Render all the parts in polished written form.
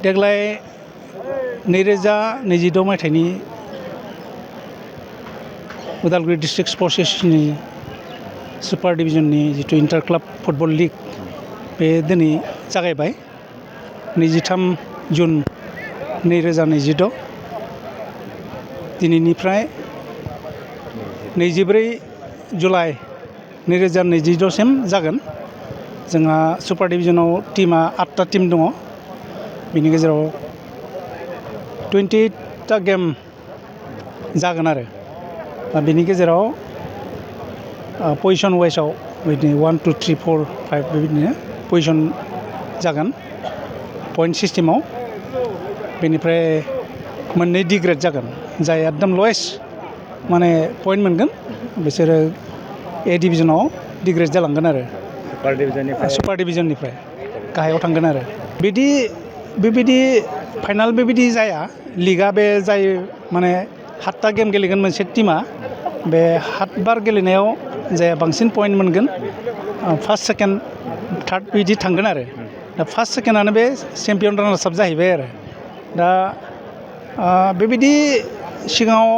देग्लाय 2026 मायथाइनि Udalguri district sports एसोसिएशननि super डिभिजननि जितु इन्टार क्लाब फुटबल लीग बे दिनै जागायबाय 23 जुन 2026 दिनैनिफ्राय 24 जुलाइ 2026 सिम जागोन। जोंहा सुपार डिभिजनाव टीमा 8टा टीम दङ। बिनि गेजेराव 28टा गेम जागोन आरो बिनि गेजेराव पजिशन वाइसआव बिदिनो 1 2 3 4 5 बेबायदिनो पजिशन जागोन पइन्ट सिस्टेमाव। बेनिफ्राय मोननै डिग्रेड जागोन। जाय एकदम लवेस्ट माने पइन्ट मोनगोन बिसोरो ए डिभिजनाव डिग्रेड जालांगोन आरो सुपार डिभिजननिफ्राय गाहायाव थांगोन आरो बेबायदि फाइनाल बेबायदि जाया। लिगा बे जाय माने 7टा गेम गेलेगोन मोनसे टीमा बे 7 बार गेलेनायाव जाय बांसिन पइन्ट मोनगोन फार्स्ट सेकेन्ड थार्ड बिदि थांगोन आरो दा फार्स्ट सेकेन्डआनो बे चेम्पियन रानार्स आप जाहैबाय आरो दा बेबायदि सिगाङाव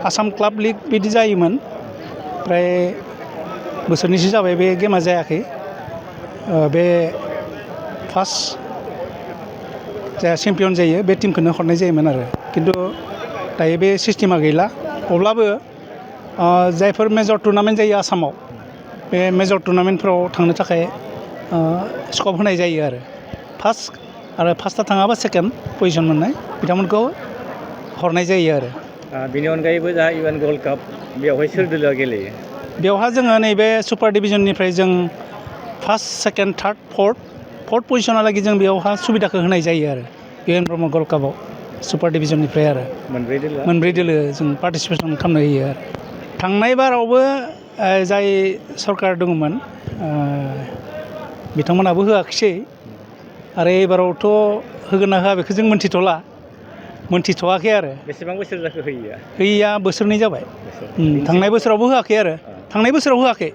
आसाम क्लाब लीग बिदि जायोमोन। ओमफ्राय बोसोरनैसो जाबाय बे गेमा जायाखै। बे फार्स्ट जाय चेम्पियन जायो बे टीमखौनो हरनाय जायोमोन आरो खिन्थु दायो बे सिस्टेमा गैला। अब्लाबो जायफोर मेजर टुर्नामेन्ट जायो आसामाव बे मेजर टुर्नामेन्टफ्राव थांनो थाखाय स्कप होनाय जायो आरो फार्स्टआ थाङाबा सेकेन्ड पजिशन मोननाय बिथांमोनखौ हरनाय जायो आरो बेनि अनगायैबो जा इउएन गोल्ड काप बेवहाय सोर दोलोआ गेलेयो? बेवहाय जोङो नैबे सुपार डिभिजननिफ्राय जों फार्स्ट सेकेन्ड थार्ड फर्थ पजिशनालागै जों बेयावहा सुबिदाखौ होनाय जायो आरो इउएन ब्रह्म गोल्ड कापआव सुपार डिभिजननिफ्राय आरो मोनब्रै दोलो जों पार्टिसिपेसन खालामनो होयो आरो थांनाय बारावबो जाय सरकार दङमोन बिथांमोनाबो होआखिसै आरो एबारावथ' होगोन ना होआ बेखौ जों मोनथिथ'वाखै आरो बेसेबां बोसोर जाखो होयैया बोसोरनै जाबाय। थांनाय बोसोरावबो होआखै आरो थांनाय बोसोराव होआखै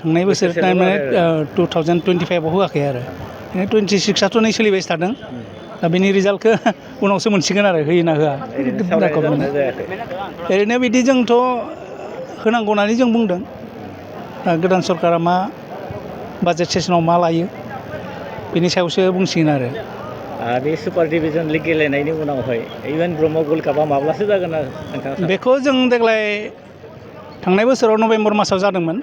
थांनाय बोसोर 2025आव होआखै आरो 26आथ' नै सोलिबाय थादों। दा बेनि रिजाल्टखौ उनावसो मोनसिगोन आरो होयो ना होआ। ओरैनो बिदि जोंथ' होनांगौ होननानै जों बुंदों। गोदान सरकारा मा बाजेट सेसनाव मा लायो बेनि सायावसो बुंसिगोन आरो बे सुपार डिभिजन लिग गेलेनायनि उनावहाय इउएन ब्रह्म गोल्ड कापआ माब्लासो जागोन आरो नोंथाङा? बेखौ जों देग्लाय थांनाय बोसोराव नभेम्बर मासाव जादोंमोन।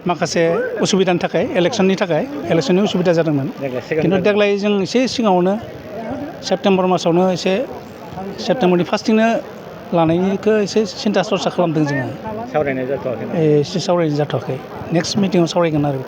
माखासे उसुबिदानि थाखाय इलेक्सननि उसुबिदा जादोंमोन। खिन्थु देग्लाय जों एसे सिगाङावनो सेप्तेम्बर मासावनो एसे सेप्तेम्बरनि फार्स्टथिंनो लानायनिखौ एसे सिन्था सरसा खालामदों जोङो। सावरायनाय जाथ'वाखै एसे सावरायनाय जाथ'वाखै नेक्स्ट मिटिङाव सावरायगोन आरो